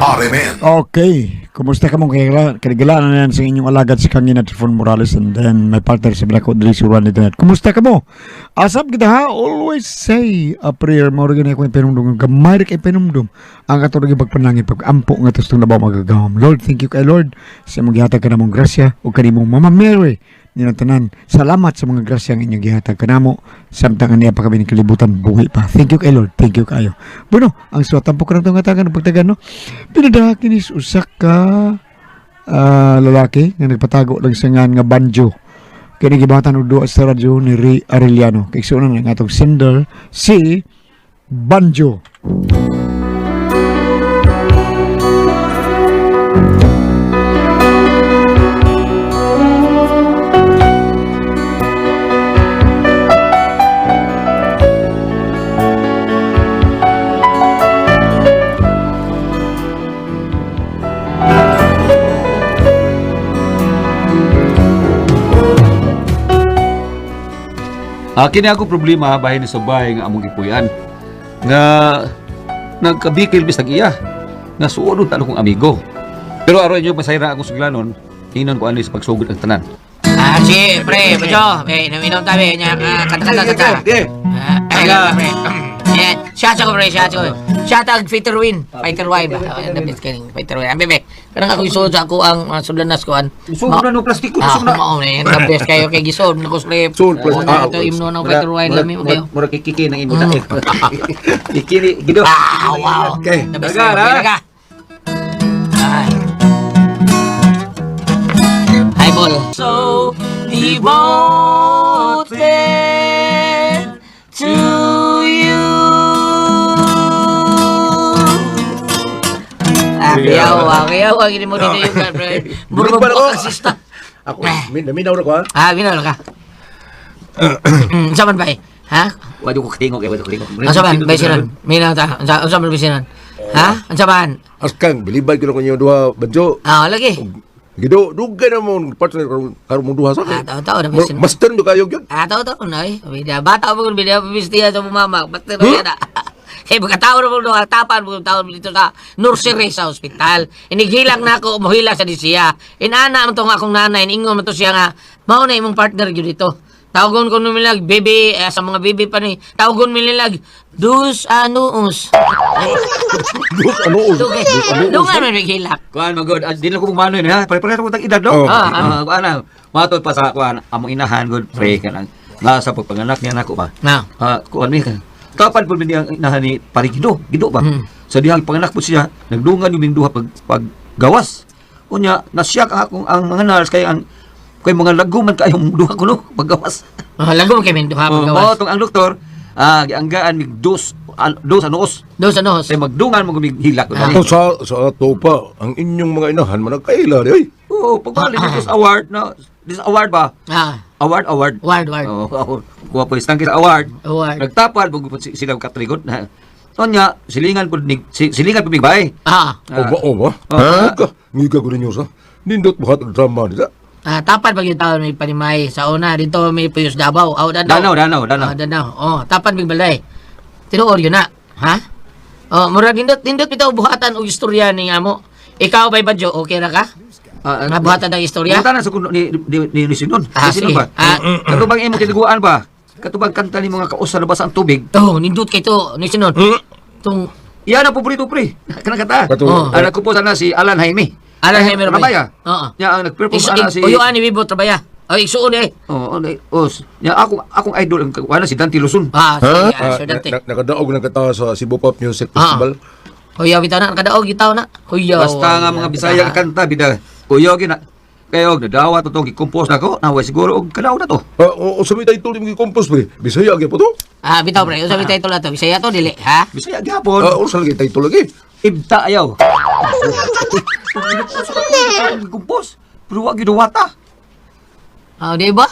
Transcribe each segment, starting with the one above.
RMN. Okay. Kumusta ka mong kailangan na yan sa inyong alagad si Kangina Trifon Morales and then my partner sa Black Audrey Suran dito. Kumusta ka mo? Asap kita ha, always say a prayer. Mao ra ko pinumdum. Gamay ra kay pinumdum. Ang katulog yung pagpanangit, pag-ampo nga tustong labaw magagahom. Lord, thank you kay Lord sa imong gihatag ka namong grasya o kanimong Mama Mary nilang tanan. Salamat sa mga grasya ang inyong gihatag kanamo samtang aniya pa kami ng kalibutan buhi pa. Thank you kay Lord. Thank you kayo. Bueno, ang suwatan po kanang hatagan ng pagtagan no. Pinadaha kinis usa ka lalaki nga nagpatago lang sa ngan nga banjo. Kini gibatan og duwa sa radyo ni Ray Arellano. Kay sunan ang atong sender si Banjo. Kini ako problema bahin ni subay nga among gipuy-an. Nga nagkabikil bisag iya. Nga suod ta kong amigo. Pero aron inyo masayra akong suglanon, hinon ko ani sa pagsugod ang tanan. Ah, sige, pre, Bacho. Eh, inom-inom tayo. Nya, kanta, kanta, kanta. Ah, Taga. pre. Ayan, shots ako, pre, shots ako. Shot ang fighter win. Fighter win ba? Oh, the best kaning fighter win. Ang bebe, kanang ako isuod sa ako ang sudlanas ko an. Sugod na no plastiko Ah, sugod na. mao na yan. The best kayo kay gisod na ko slip. Sud, plus- Ah, ito imno ng fighter wine lami mo kayo. Mura kikiki nang imo ta. Kikini gido. Ah, wow. Okay. The best Daga, kayo. ha? Daga. Ay. Highball. So devoted to you. Ah, kiyaw, ah, kiyaw, ah, gini mo dito yung girlfriend. Bilog pa Murag ako. ang sista. Ako, minaw na ko ha. Ah, minaw na ka. Unsa man ba eh? Ha? Wado ko katingog eh, wado ko katingog. Unsa man, baysiran? Minaw ta. Unsa man baysiran? Ha? Unsa man? Askang, bilibay ko na kung inyong duha, banjo. Ah, lagi. Gido, dugay na mo, partner, karon karon mong duha sa Ah, akin. tao tao na baysiran. Master nyo kayo yun. Ah, tao tao na eh. Bida bata mo bida bistiya sa mama. Ba't na yan? Eh, pagkatao na mo doon, tapan mo tao dito sa nursery sa ospital. Inighilang na ako, umuhila sa disiya. Inana mo tong akong nanay, ingon mo to siya nga, mao na imong partner gyud dito. Tawagon ko numilag, baby, eh, sa mga baby pa ni. Tawagon milag, dus anuus. Dos ano? Dugay. Dos ano? Dungan man maghilak. Kuan magod, di na ko manoy ha. Pare-pareho ko tag edad no. Oh. Ah, kuan na. Matod pa sa kuan among inahan god pre kanang nga sa pagpanganak niya nako ba. Na. Ah, kuan ni ka. Kapan po niya ang inahan ni pare Gido, Gido ba? Hmm. Sa dihang panganak po siya, nagdungan yung duha pag paggawas. Unya, nasyak ang akong ang mga nurse kay ang kay mga laguman kayong duha kuno paggawas. Oh, lago kay min duha Oh, paggawas. mao tong ang doktor, gianggaan mig dos dos anuos. Dus anuus. Kay magdungan mo mig hilak ko. Ah. Oh, sa ato pa, ang inyong mga inahan, managkaila di ay. Oo, pagbalik oh, this award na this award ba? Ah, Award, award. ward ward. Oo, oh, kuha po isang kita award. Award. Nagtapal pag sila katrigod na. So nya, silingan po ni silingan po migbay. Ah. Oba, oba. Oh. Ha? Ka, ngiga ko ninyo sa. Nindot buhat ang drama nila. Ah, tapan pag yung taon may panimay sa una dito may Puyos Davao. Aw, Danau. Danau, Danau, Danau. Ah, Danau. Oh, tapan big balay. Tinuor yun na. Ha? Oh, murag nindot nindot bitaw buhatan og istorya ni amo. Ikaw bay Badjo, okay ra ka? Ah, Nga buhatan ang istorya? Buhatan na sa kuno ni Sinon. Ah, Ni Sinon sige. ba? Ah. Katubang imo kiniguan ba? Katubang kanta ni mga kausa na basa ang tubig. Oh, nindot kay to ni Sinon. Tung Iyan ang paborito pre. Kanang kanta. Kato- Oh. Ang nagkupo sana si Alan Jaime. Alan Jaime Rabaya. Rabaya. Oo. Nya ang nag-perform Isu, ana si uyo ani Bibo Trabaya. Ay, isuon eh. Oh, oh, nya ako akong idol ang wala si Dante Luzon. Ah, sige, ah, Ah, Sir Dante. nakadaog ng kata sa Cebu Pop Music Festival. Huyaw bitaw na kadaog bitaw na. Huyaw. Basta nga mga Bisaya ka kanta bida. Kuyo gina. Kayo nadawa to tong gi-compose nako, naway siguro og kanaw na to. Ah, o, sa may title yung compose pre. Bisaya gyud po to. Ah, bitaw pre. Usa may title ato. Bisaya to dili, ha? Bisaya gyapon. Ah, unsa lagi title lagi? Ibta ayaw. Gi-compose. Pero wa giduwata. Ah, di ba?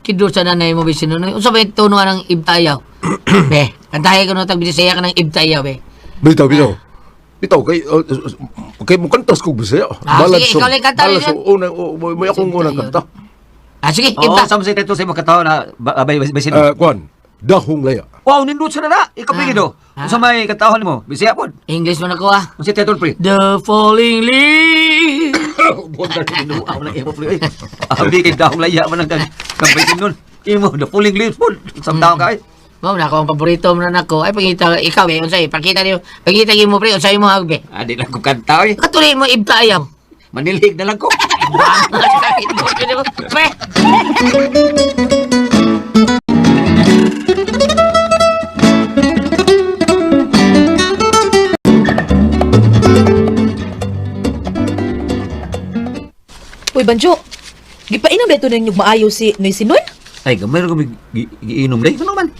Kidur sa nanay mo bisin nunoy. Unsa ba yung tuno ng ibtayaw? Be, kantahe ko no tag Bisaya ka ng ibtayaw be. Bitaw, bitaw. Bitaw kay kay mo kantas kog Bisaya. Ah, Ballad sige, song. ikaw lang kanta Ballad rin song. Una, may akong unang kanta. Ah, sige, Oo, ibta. sa mga title sa imong katawa na abay basin. Ah, kuan. Dahong Laya. Wow, nindot sa na. Ikaw pre do. Unsa may katawhan nimo? Bisaya pod. English man ako ah. Unsa title pre? The Falling Leaves. Bondar kinuha na imo pre. Abi kay Dahong Laya man ang kang kang nun. Imo the falling leaves pod. Sa taon ka ay. Mao na ako ang paborito mo na nako. Ay pangita ikaw eh unsay pakita niyo. Pakita mo pre unsay mo hagbe. Ah, di lang ko kanta oy. Katuloy mo ibta ayaw. Manilig na lang ko. Pre. Uy, Banjo, gipainom na ito ninyo maayo si Noy Sinon? Ay, gamay ra ko giinom day. Ano man?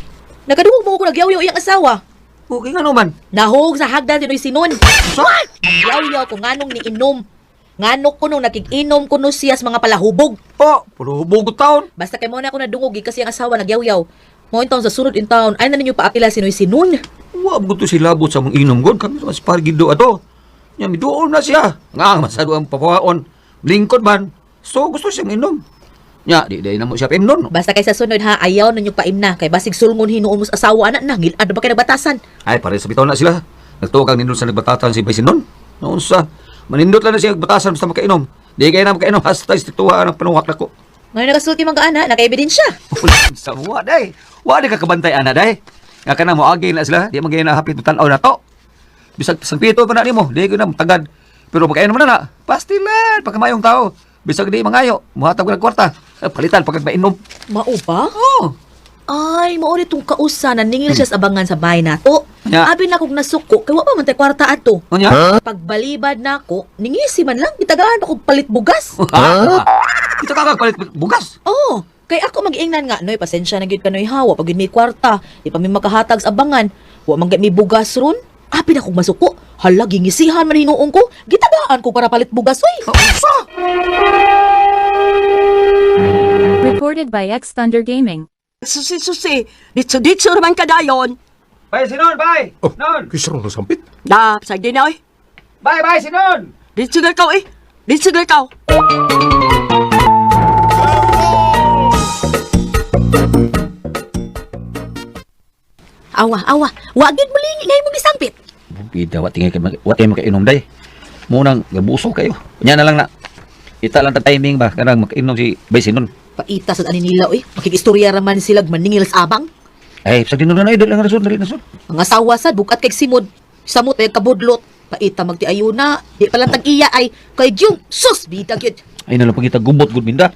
Nakadungog mo ko nagyaw-yaw iyang asawa. Okay nga man. Nahog sa hagdan si Noy Sinon. Sa? Nagyaw-yaw ko nganong niinom. Nganok ko nung nakikinom ko no siya sa mga palahubog. Oh, puro hubog taon. Basta kay mo na ako nadungog kasi ang asawa nagyaw-yaw. Mo in taon sa sunod in taon, ay na ninyo paapila si Noy Sinon. Wa mo to silabot sa mong inom god kami sa pargido ato. Nya miduol na siya. Nga masado ang papawaon. Lingkod man. So gusto siyang inom. Nya di day na mo siya paimnon. Basta kay sa sunod ha, ayaw ninyo paimna kay basig sulngon hinuon mo sa asawa ana na ngilad ba kay nagbatasan. Ay pare sa bitaw na sila. Nagtuo kang nindot sa nagbatasan si Baysinon. Noon sa manindot lang na siya nagbatasan basta makainom. Di kay na makainom hasta istiktuha ang panuhak nako. Ngayon nagasulti man ka ana, naka-ebidensya. Sa wa day. Wa di ka kabantay ana day. Nga kana mo agi na sila, di man gay na hapit tan-aw na to. Bisag sangpito pa na nimo, di ko na tagad. Pero makainom na na. Pastilan pagkamayong tao. Bisag di mangayo, muhatag ko ng kwarta. Eh, palitan pagka mainom. Mao ba? Oh. Ay, mao ni tong kausa na ningil siya sa abangan sa bahay nato. Nya. Abi na kog nasuko kay wa pa man tay kwarta ato. Unya? Pagbalibad nako, ningisi man lang gitagaan pa kog palit bugas. Huh? Ito ka palit bugas. Oh, kay ako mag-ingnan nga noy pasensya na gyud ka noy ha, wa pa gyud may kwarta, di pa mi makahatag sa abangan. Wa man gyud may bugas ron. Abi na kog masuko. Hala gingisihan man hinuon ko, gitagaan ko para palit bugas oy. Unsa? Recorded by X Thunder Gaming. Susi, susi. Ditso, ditso naman ka dayon. Bay sinon, bay. Oh, Non. kisarong nasampit. Na, sagdi na oy. Bay, bay sinon. Ditso na ikaw eh. Ditso na ikaw. Awa, awa, wa gyud mo lingi ngay mong gisangpit. Bida wa tingay kay wa tayo makainom day. Munang gabuso kayo. Nya na lang na. Ita lang ta timing ba kanang makainom si Bay Sinon. Paita sa ani nila oy, makikistorya ra man sila maningil sa abang. Ay, sa dinon na dali lang rason, dali rason. Ang asawa sad bukat kay simod. Samot ay kabudlot. Paita magtiayuna, di pa lang tag-iya ay kay Jung sus bida gyud. Ay nalang pagita gubot gud minda.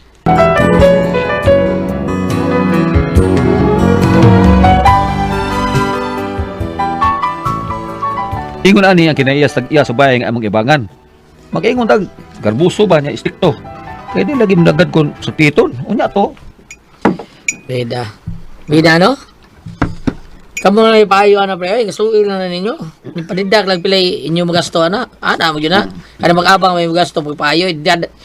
Ingon ani ang kinaiyas tag iya sa bahay nga among ibangan. Mag-ingon tag garbuso ba niya istikto. Kay di lagi mdagad kon sa piton. Unya to. Bida. Bida no? Kamu na ipayo ana pre, ay gasuil na na ninyo. Ipanidak lang pila inyo magasto ana. Ana mo gyud na. Kada mag-abang may magasto pagpaayo,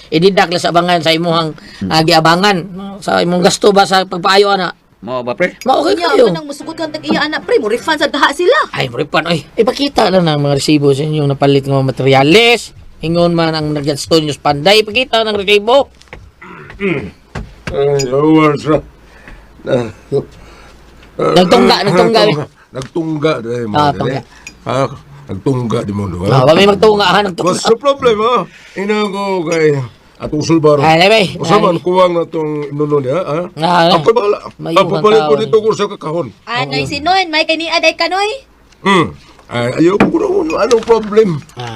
ididak lang sa abangan sa imuhang giabangan. Sa imong gasto ba sa pagpaayo ana. Mao ba pre? Mao okay Unya kayo. man ang musugot kang tag-iya ana pre, mo refund sad kaha sila. Ay, refund oy. Ipakita lang ng mga resibo sa inyong napalit ng mga materyales. Ingon man ang nagasto ninyo sa panday, ipakita ng resibo. Ay, awa sa. Nagtungga, nagtungga. Nagtungga dai mo. Ah, tungga. Ah, nagtungga di mo do. Ah, wa may magtunga ha, nagtunga. What's the problema? Ina ko kay atong sulbaro. Ay, bay. Usa man kuwang na tong inuno niya, ha? Ah, Ako bahala. Mayuhang Ako palit ko tao, dito ko sa kakahon. Anoy sinon, may kay ni aday kanoy. Ay, ayaw ko na anong problem.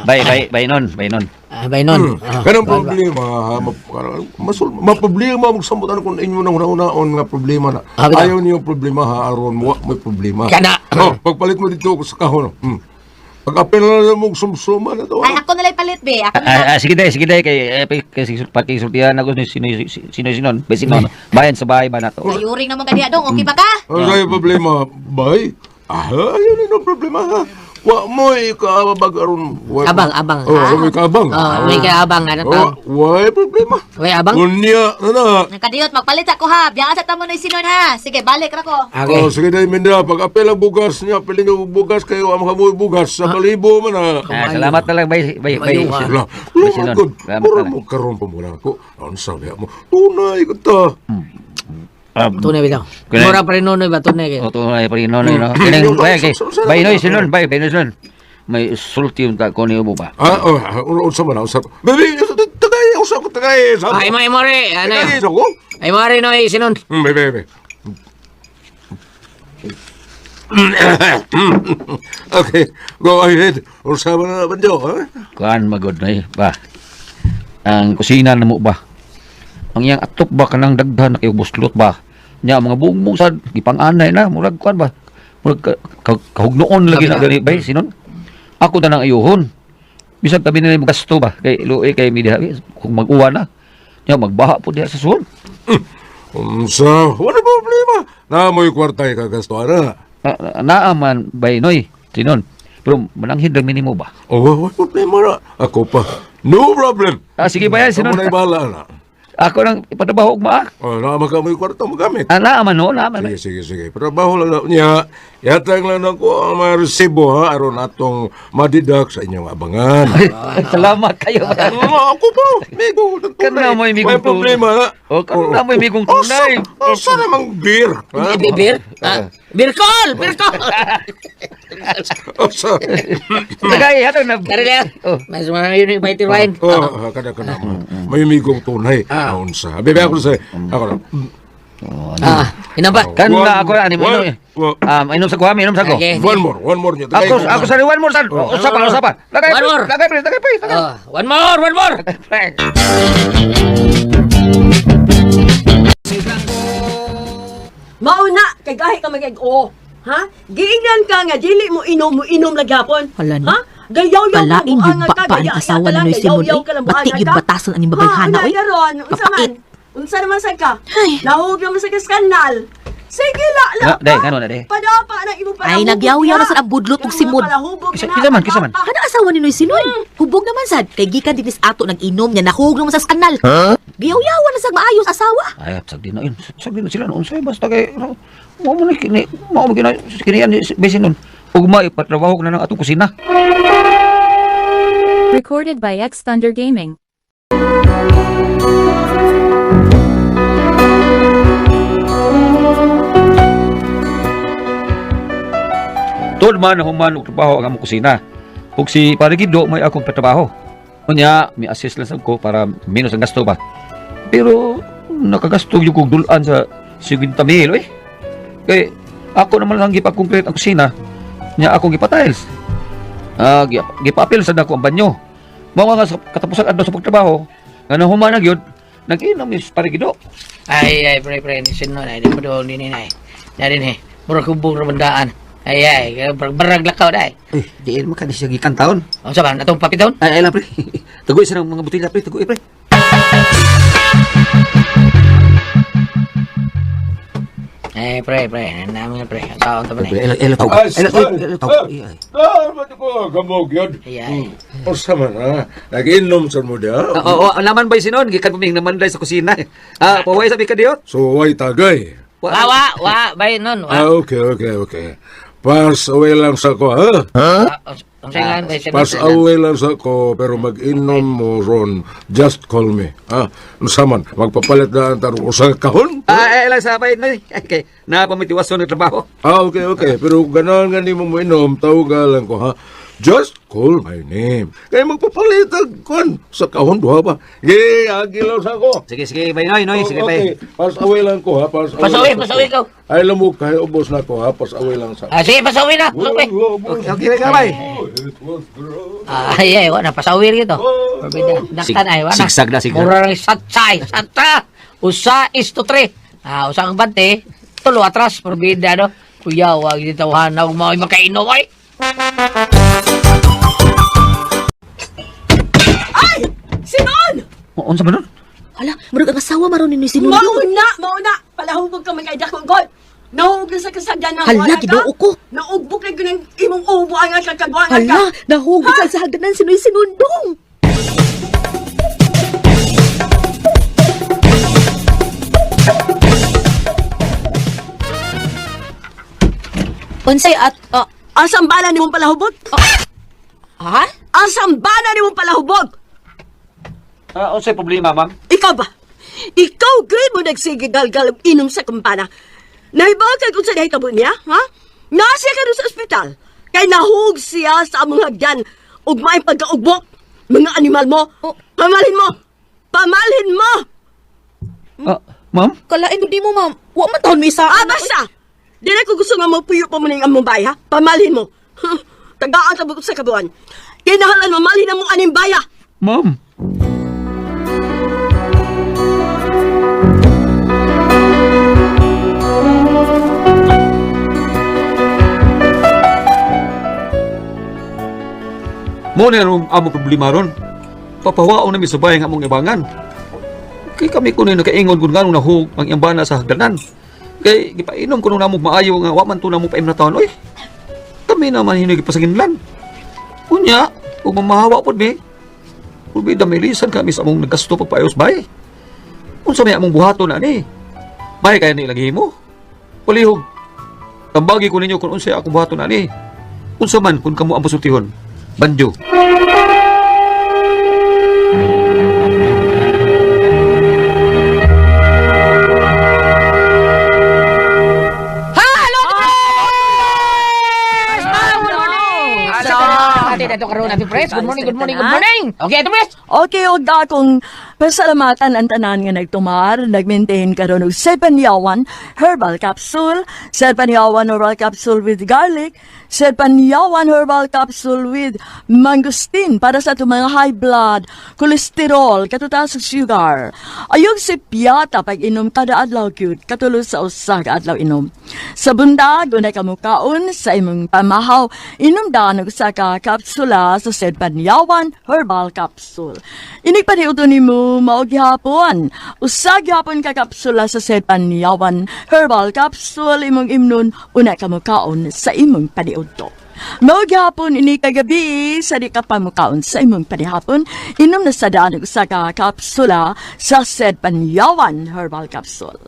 Bay bay bay non, bay non. Ah, bay nun. Ah, Kanang problema, ha, maproblema magsambutan kung inyo nang una-unaon nga problema na. Ah, bitaw. Ayaw niyo problema ha, aron mo may problema. Kana. Oh, pagpalit mo dito sa kahon. Pag apel na lang mo sumsuma na to. Ay ako na lang palit be. Ako na. Ah, ah, sige day, sige day kay eh, kay pakisultihan ako ni sino sino sinon, bay sinon. Bayan sa bahay ba na to. Ayuring naman kaniya dong, okay ba ka? Ano sa'yo problema, bay? Ah, ayaw niyo problema ha. Wa mo ikaabag aron. Abang, abang. Oh, wa mo ikaabang. Oh, may kaabang ano Oh, tawag? wa problema. May abang? Unya na na. Nakadiyot magpalit ako ha. Biyaan sa tamo noy sinon ha. Sige, balik ra ko. Okay. Oh, sige dahil Minda, pag apel ang bugas niya, apel niyo bugas kayo, ang kamoy bugas, sa kalibo man ha. Ah, salamat na lang bay bay bay. Kumayo, ha. Wala, Bay wala Sinon. good. Salamat Mura na lang. mo karon pa muna ako. Ano sabi mo? Tunay ka ta. Tunay bitaw. Kunay- Mura pa rin nonoy ba tunay kayo. O tunay pa rin nonoy no. Kining bay kay bay noy sinon bay bay noy sinon. May sulti unta ko niyo ba? Ah, oh, unsa man unsa. Baby, tagay usa ko tagay. Sa. Ay mo imo re, ano. Tagay sa ko. Ay mo re noy sinon. Baby, baby. Okay, go ahead. Unsa man na banjo, ha? Kuan magod noy ba. Ang kusina na mo ba? Ang iyang atop ba kanang daghan na kayo buslot ba? Nya mga bugbog sad gipang-anay na murag kuan ba? Murag kahugnoon lagi na gani bay sinon. Ako na nang ayuhon. Bisag tabi nila magasto ba kay luoy kay mi diha kung mag-uwa na. Nya magbaha po diha sa suon. Unsa? Wala problema. Na mo'y kwarta ikagasto ana. Naaman bay noy sinon. Pero mananghid lang minimo ba? Oh, wala problema na. Ako pa. No problem. Ah, sige ba yan, sinon? Amo na bahala na. Ako nang ipatrabaho og maa. Oh, naman ka mo'y kwarta magamit. Ah, naaman no, naaman. Sige, sige, sige. Trabaho lang na niya. Yatag lang na ko ang mga resibo ha, aron atong madidak sa inyong abangan. Ay, salamat kayo. Ako pa, migo. Kana mo'y migong May problema na. Oh, kana mo'y migong tunay. Asa namang beer? Ha? Hindi beer? Ah, beer call, beer call. Asa? Tagay, hatag na. Dari lang. Oh. Mas mga yun yung fighter wine. Oh, kada kana mo. May migong tunay. Ah, unsa. Bebe ako sa. Ako na. Ah, ina ba? Kan na ako ani mo One- inom. Inom sa ko, inom sa ko. Okay. One more niya. Ako ako sa one more sad. Usa pa, usa pa. Lagay One pre, more. lagay pre, lagay pre, lagay. Oh, one more, one more. Pre. Mauna, kay gahi ka magig o. Ha? Giingnan ka nga dili mo inom mo inom lagyapon. Hala no. Ha? Gayaw-yaw ka Kalain gyud buangan ba ka, pa ang gaya- asawa ka lang, ni Noy Simon, gayaw-yaw oy. ka lang, Bati buangan gyud ka. batason ang babayhana, Ha, oy. una ron. Unsa man? Kapait. Unsa naman sad ka? Ay. Nahug naman sa kaskanal. Sige la la. Na, day, ngano na, day? Padapa na imong Ay, nagyaw-yaw na sad ang budlot og simod. Kisa man, kisa man. Kana asawa ni Noy Sinon. Hubog naman sad kay gikan dinis ato nag-inom niya nahug naman sa skanal. Huh? Giyaw-yawan na sad maayos asawa. Ay, sag di na yun. Sag di na sila noon. Unsay basta kay mao mo na kini, mao mo kini kini yan besin nun. Ugma ipatrabaho ko na ng atong kusina. Recorded by X Thunder Gaming. Tuod man human og trabaho ang among kusina. Ug si Pare Gido may akong patrabaho. Unya, mi assist lang sad ko para minus ang gasto ba. Pero nakagasto yung kong dulan sa 50 mil oy. Kay ako naman lang gipag-complete ang kusina. Nya akong gipatiles. Ah, gipaapil sad ako ang banyo. Mao nga sa katapusan adlaw sa pagtrabaho, nga nahuman na gyud, nag-inom ni Pare Gido. Ay, ay, pre, pre, ni sinon ay, di pa doon din ay. Na din eh. Murag hubog ra bandaan. Ay, ay, barag barag lakaw dai. Eh, diin man ka ni siya gikan taon. Unsa ba atong papitaon? Ay, ay lang pre. Tagoy sa mga botelya pre, tagoy pre. Ay, pre, pre, namin na pre. Ang taon ta ba Pre, ni? ela ela tawag. Ay, Ela ela tawag. Ah, ba't ko gamog yun? Ay, ay. Unsa man ha? Nag-inom sa mo diha? Oo, oh, naman ba sinon gikan pa ming namanday sa kusina. Ah, paway sabi ka diyo. So, way tagay. Wa, wa, wa, bay nun, wa. Ah, okay. Pass away lang sa ko, ha? Unsa nga bay sinon? Pass away lang sa ko, pero mag-inom mo ron. Just call me. Ah, unsa man, magpapalit na ang tarong usa ka kahon? Ah, ay lang sa bay noy. Okay, na pamitiwason ng trabaho. Ah, okay. Pero ganahan nga nimo mo inom, tawagan lang ko, ha? Just call my name. Kaya magpapalit ang kon sa kahon duha ba? Ge, agi lang sa ko. Sige, sige, bay noy, noy, sige bay. Okay, pass away lang ko, ha? Pass away. Pass away, lang sa pass away ko. ko. Ay, alam mo, kaya ubos na ko, ha? Pass away lang sa Ah, sige, pasawi na. Pasawi. Okay, okay, bay. It was great. Ah, ay, ay, wa na pasawi rito. Daktan ay, wa na. Sigsag na, sigsag. Mura ng satsay, satsa. Usa is to three. Ah, usa ang bante, tulo atras, perbida no. Kuya, wag dito tawahan na huwag mo makainom ay. Ay! Sinon! Unsa man nun? Hala, murag ang asawa maron ni Noy Sinon. Mauna, mauna. Palahubog ka man kay dako god. Nahug na sa kasagdanan. Hala, wala ka. Ginoo ko. Naugbok na gyud ang imong ubo ang kakabuangan ka. Hala, nahugit sa hagdanan si Noy Sinundong. Unsay at Asang bana nimong palahubog? ha? Asang bana nimong palahubog? Ah, unsay problema, ma'am? Ikaw ba? Ikaw gyud mo nagsige galgal og inom sa kumpana. Nahibaw kay kung sa nahitabo niya, ha? Naa siya karon sa ospital. Kay nahug siya sa among hagdan ug maayong pagkaugbok. Mga animal mo. Oh. Pamalhin mo. Pamalhin mo. Ah, ma'am? Kalain gud nimo, ma'am. Wa man taon mi isa. Ah, basta! Di na ko gusto nga mapuyo pa mo ning among bay, ha? Pamalhin mo. Tagaan sa bukod sa kabuan. Kinahalan mamalhin ang mong aning baya. Ma'am? Mo na ang among problema ron. Papahuwaon na mi subay ang among ibangan. Kay kami kuno nakaingon kun nganong nahug ang iyang bana sa hagdanan. Kay gipainom kuno namo maayo nga wa man to namo paim na taon oy. Kami naman hinoy gipasanginlan. Unya, ug mamahawa pod mi. Ug damilisan kami sa among nagasto pagpaayos bay. Unsa may among buhaton ani? Bay kaya ni lagi mo. Palihog. Tambagi ko ninyo kung unsay akong buhaton ani. Unsa man kung kamo ang pasultihon. Banjo. Hello, Pres! Good morning! Hello. Ate, dato karon Ate Pres. Good morning, good morning, good morning. Okay, Ate Pres. Okay, og akong pasalamatan ang tanan nga nagtumar, nagmaintain karon og Sepanyawan Herbal Capsule, Sepanyawan Herbal Capsule with garlic, Sepanyawan Herbal Capsule with mangosteen para sa atong mga high blood, cholesterol, katutaas ug sugar. Ayog si piyata pag inom kada adlaw gyud, katulo sa usa ka adlaw inom. Sa bundag, unay ka mukaon sa imong pamahaw, inom daan og usa ka kapsula sa Sepanyawan Herbal Capsule. Inig paniuto nimo mao gihapon. Usa gihapon ka kapsula sa Sepanyawan Herbal Capsule imong imnon una ka mukaon sa imong paniudto. Mao gihapon ini kagabi sa di ka pamukaon sa imong panihapon, inom na sa daan og usa ka kapsula sa Sepanyawan Herbal Capsule.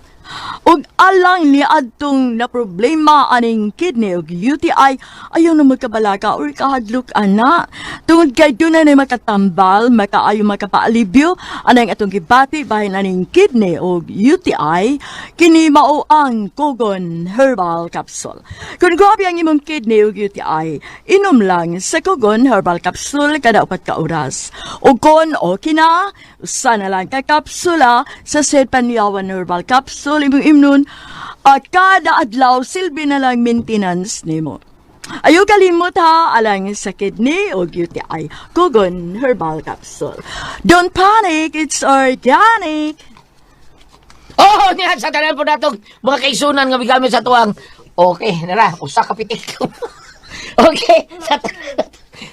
Ug alang ni adtong na problema aning kidney ug UTI, ayaw na magkabalaka or kahadlok ana. Tungod kay dunay na makatambal, makaayo makapaalibyo anang atong gibati bahin aning kidney ug UTI, kini mao ang Kogon Herbal Capsule. Kung grabe ang imong kidney ug UTI, inom lang sa Kogon Herbal Capsule kada 4 ka oras. Ug kon okay na, usa na lang ka kapsula sa Sepanyawan Herbal Capsule imong imnon at kada adlaw silbi na lang maintenance nimo. Ayaw kalimot ha, alang sa kidney o UTI, Kogon Herbal Capsule. Don't panic, it's organic. Oh, niya sa tanan po natong mga kaisunan nga migamit sa tuwang. Okay, nara, usa ka pitik. Okay,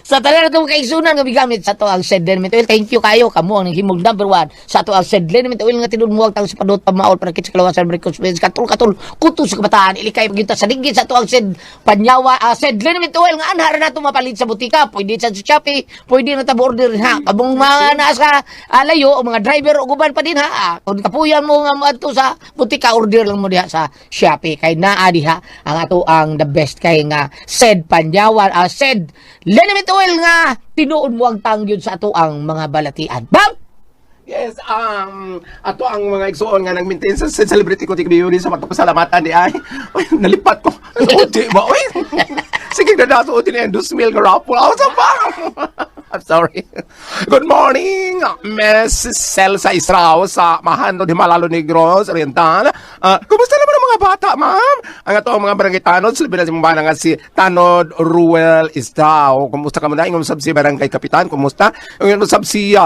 sa tanan natong mga kaisunan nga migamit sa tuwang Sed Liniment Oil. Thank you kayo kamo ang himog number one sa tuwang Sed Liniment Oil nga tinud muwag tang sa padot pamaol para kit sa kalawasan Marcos Benz katul katul kuto sa kabataan ilikay pagyunta sa ligid sa tuwang Sed Panyawa Sed Liniment Oil nga anha ra nato mapalit sa butika, pwede sa Shopee, pwede na ta order ha. Kabong mga nasa layo o mga driver o guban pa din ha. Kung kapuyan mo nga moadto sa butika, order lang mo diha sa Shopee kay naa diha ang ato ang the best kay nga Sed Panyawan, Sed Liniment Oil nga tinuod mo ang tangyod sa ato ang mga balatian. Bam! Yes, ato ang mga igsuon nga nag-maintain sa celebrity ko tikbiyuri sa pagpasalamatan di ay. Uy, nalipat ko. Uti ba? Uy. Sige na nato uti ni Endus Mil nga raffle. Ako sa pa. I'm sorry. Good morning, Miss Celsa Israo sa Mahando de Malalo Negros Oriental. Kumusta naman ang mga bata, ma'am? Ang ato ang mga barangay tanod, silbi na si mga nga si Tanod Ruel Isdao. Kumusta ka muna? Ingom sab si Barangay Kapitan, kumusta? Ingom sab si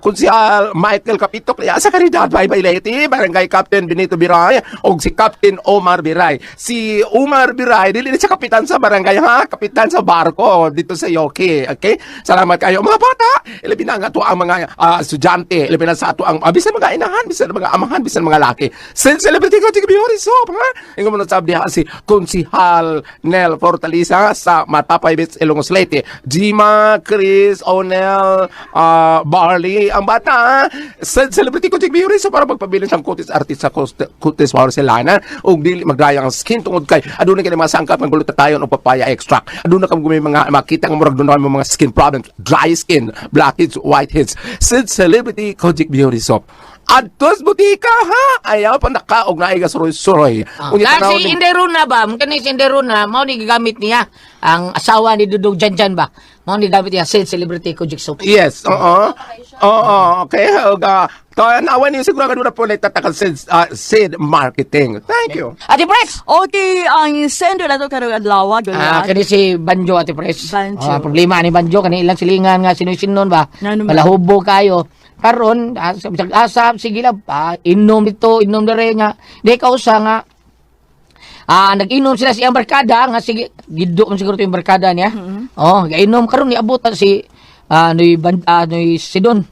Konsihal Michael Capito, kaya sa Caridad, bye bye Leyte, Barangay Captain Benito Biray, o si Captain Omar Biray. Si Omar Biray, dili na siya kapitan sa barangay, ha? Kapitan sa barko dito sa Yoki. Okay? Salamat kayo. Mga bata, ilabi na ang ato ang mga estudyante, ilabi na sa ato ang bisan mga inahan, bisan mga amahan, bisan mga laki. Sin celebrity ko tigbi so, ha? Ingon mo na sabi diha si Konsihal Nel Fortaleza sa Matapay Beach, Ilongos Leyte. Jima, Chris, Onel, Barley, ang bata, ha? Sa celebrity ko tigbi so para magpabilin sang kutis artista kutis porcelana ug dili magdaya ang skin tungod kay aduna kay mga sangkap ang glutathione o papaya extract. Aduna kam gumi mga makita nga murag dunay mga skin problems, dry skin, blackheads, whiteheads. Sa celebrity Kojic Beauty Soap. Adtos butika ha. Ayaw pa nakaog na ay suroy-suroy. Unya Ah, tanaw si Inderuna ba? Kani si Inderuna, mao ni gigamit niya ang asawa ni Dudong Janjan ba? Mao ni gamit niya sin celebrity Kojik Soap. Yes, oo. Oo, okay. Og, to, nawan niyo siguro kanuna po na itataka Sid Marketing. Thank you. Ate Pres! Okay, ang sender na to karong adlaw, Ah, Goliath. kani si Banjo, Ate Pres. Banjo. Ah, problema ni Banjo kani ilang silingan nga sinoy-sinon ba? Ngano man? Palahubo kayo. Karon, bisag asap sige lang pa, inom dito, inom dere nga. Di ka usa nga nag-inom sila sa iyang barkada nga sige giddo man siguro to yung barkada niya. Oh, gainom karon niabot na si noy noy Sidon.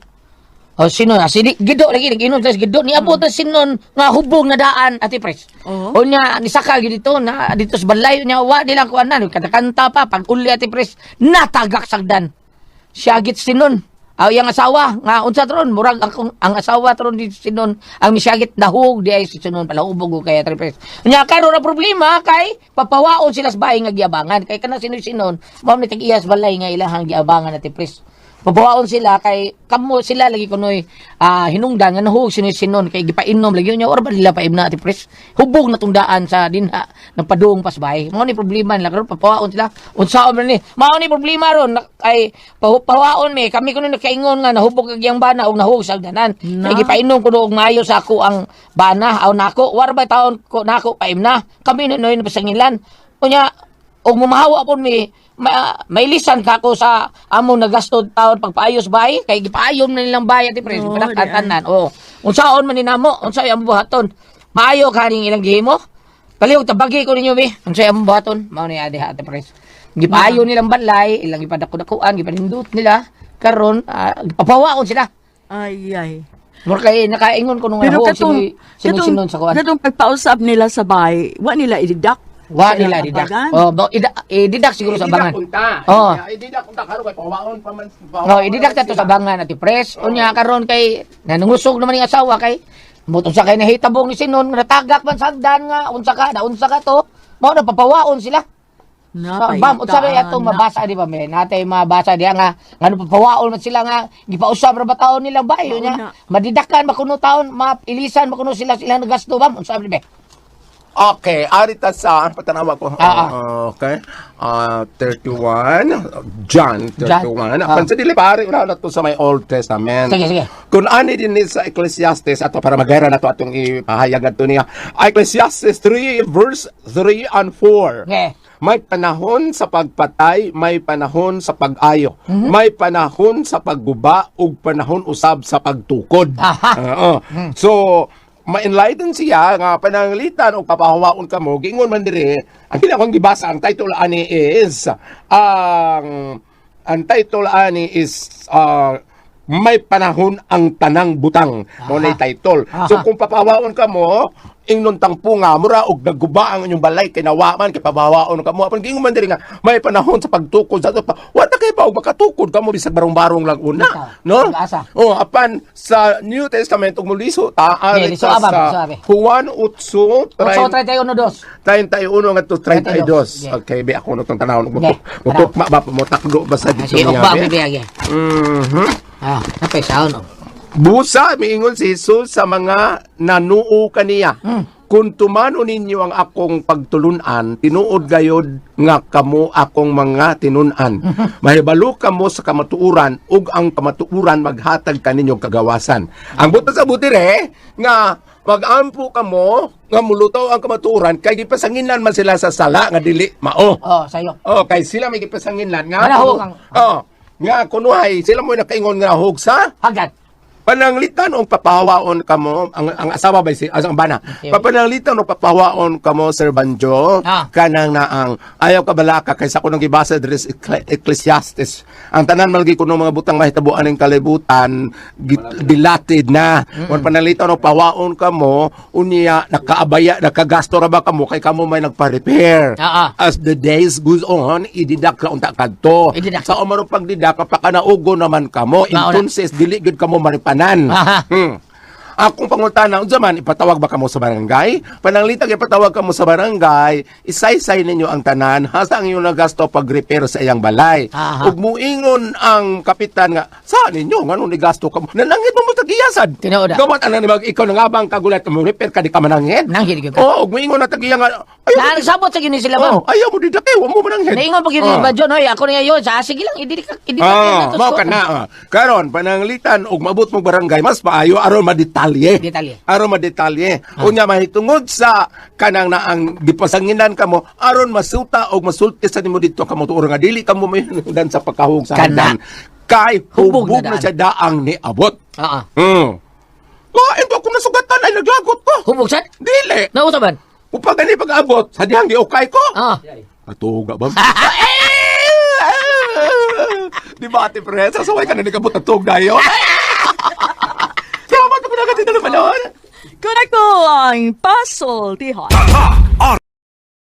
Oh, sino na? Si Gido lagi nag-inom sila si Gido niabot na sinon nga hubog na daan, Ate Pres. Oo. Unya nisaka gyud dito na dito sa balay unya wa nila kuanan kanta pa pag uli, Ate Pres, natagak sagdan. Siyagit sinon. Aw iyang asawa nga unsa tron murag ang asawa tron di sinon ang misyagit nahug di ay si sinon palahubog ko kay Ate Pres. Unya karon ang problema kay papawaon sila sa bahay nga giabangan kay kana sino sinon mao ni tag-iyas balay nga ilahang giabangan, Ate Pres. Papawaon sila kay kamo sila lagi kunoy hinungdan nga nahug sino sinon kay gipainom lagi unya or ba nila paimna, Ate Pres. Hubog na tungdaan sa dinha nagpadung pas bahay. Mao ni problema nila karon papawaon sila. Unsaon man ni? Mao ni problema ron kay pawaon mi kami kuno nakaingon nga nahubog kag iyang bana og nahug sa agdanan. Na. Kay gipainom kuno og maayo sa ako ang bana aw nako war ba taon ko nako paimna. Kami na noy napasangilan. Unya og mumahawa pud mi mailisan ka ko sa among nagasto taon pagpaayos bay kay gipaayon na nilang bay, Ate Pres Oo, oh, di ay. tanan. Oh, unsaon man ni namo, unsa among buhaton? Maayo kaning ilang gihimo. Palihog tabagi ko ninyo bi. Unsa among buhaton? Mao ni ade, Ate Pres. Gipaayo nilang balay, ilang gipadako-dakuan, gipanindot nila karon gipapawaon sila. Ay, ay. Mura kay nakaingon ko nung Pero ano, katong, sino katong, sinon sa kuan. katong pagpausab nila sa bahay, wa nila i-deduct Wa sa ilang nila didak. abagan. Oh, i-deduct siguro sa bangan. Oh. Ididak unta karon kay pawaon pa man. No, i-deduct to sa bangan, Ate Pres. Unya karon kay nanungusog naman yung asawa kay mutong sa kay nahitabong ni Sinon natagak man sa hagdan nga unsa ka na unsa ka to. Mao na papawaon sila. Na, Bam, unsa may atong na. mabasa di ba me? Natay mabasa diha nga ngano papawaon man sila nga gipausab ra ba taon nila ba Mao unya na. madidakan ba kuno taon mailisan ba kuno sila sila nagasto bam unsa ba be? Okay, arita sa patanawa ko. Ah, ah. Okay. 31 John 31. John. Apan sa dili pare una na to sa may Old Testament. Sige, sige. Kung ani din ni sa Ecclesiastes ato para magayra na to atong ipahayag adto niya. Ecclesiastes 3 verse 3 and 4. Okay. May panahon sa pagpatay, may panahon sa pag-ayo, may panahon sa pagguba ug panahon usab sa pagtukod. Aha. Oo. So, ma-enlighten siya nga pananglitan o papahawaon ka mo, giingon man dire, ang kini akong gibasa, ang title ani is "May Panahon ang Tanang Butang." Mao na title. So kung papahawaon ka mo, ingnon tangpo nga mura og nagguba ang inyong balay kay nawa man kay papahawaon ka mo. Apan giingon man diri nga may panahon sa pagtukod sa ato pa. Wa ta kay pa og makatukod ka mo bisag barong-barong lang una, Bitaw. no? Pag-asa. Oh, apan sa New Testament ug muliso ta Okay, ari liso ta abab, sa liso abe. Juan 8 8 31 2. 31 ngadto 32. Yeah. Okay, be ako nutong tanawon mo. Okay. Mutukma ba mo takdo ba sa dito Sige, niya, ukba be? bibi agi. Napay saon oh. Busa miingon si Jesus sa mga nanuo kaniya. "Kung tumano ninyo ang akong pagtulunan, tinuod gayod nga kamo akong mga tinun-an. Mahibalo kamo sa kamatuoran ug ang kamatuoran maghatag kaninyo kagawasan." Ang buta sa butire nga magampo kamo nga mulutaw ang kamatuoran kay gipasanginlan man sila sa sala nga dili mao. Oh, sayo. Oh, kay sila may gipasanginlan nga. Manahog ang- Oh, nga kunuhay sila mo nakaingon nga hog sa Hagdan. Pananglitan og papahawaon kamo ang asawa ba si ang bana. Okay. Papananglitan og papahawaon kamo, Sir Banjo, kanang naang ayaw ka balaka kaysa ko nang gibasa diri sa Ecclesiastes. Ang tanan malagi kuno mga butang mahitabuan ning kalibutan dilated na. Kung pananglitan og pahawaon kamo unya nakaabaya nakagasto ra ba kamo kay kamo may nagpa-repair. As the days goes on, ididak ka unta kadto. I-deduct. Sa umaro pagdidak kapakanaugo naman kamo. Mao na. Entonces dili gyud kamo maripanan. Aha. Akong pangutana, unsa man ipatawag ba kamo sa barangay? Pananglitag ipatawag kamo sa barangay, isaysay ninyo ang tanan hasta ang inyong nagasto pag-repair sa iyang balay. Aha. Ug muingon ang kapitan nga, sa ninyo nganong nigasto kamo? Nanangit mo mo tagiyasad. Tinuod, ah. Gawat ana ni mag ikaw nangabang kagulat mo repair ka di ka manangit. Nanghid gyud ka. Oo, ug muingon na tagiya nga, ayaw Na nagsabot sa gyud ni sila ba? Oh, ayaw mo didake, wa mo manangit. Naingon pa gyud ni ba John, oy, ako niya yun. Sa sige lang, idili ka, idili ka. Ah, mao ka na. Ah. Karon pananglitan og maabot mong barangay mas maayo aron madetalye. Detalye. Aron madetalye. Unya mahitungod sa kanang naang gipasanginan kamo aron masuta og masulti sa nimo didto kamo tuor nga dili kamo mahinungdan sa pagkahug sa Kana. hagdan. Kay Hubog hubog na na siya daang niabot. Oo. Lain ko akong nasugatan ay naglagot ko. Hubog sad? Dili. Nausa man? Upag gani pag-abot sa dihang giukay ko. Ah. Atuga ba? Di ba, Ate Pre? Sasaway ka na ni kabot at tug dayo. Salamat po na kasi na panahon. Correcto ang pasultihan. Tatak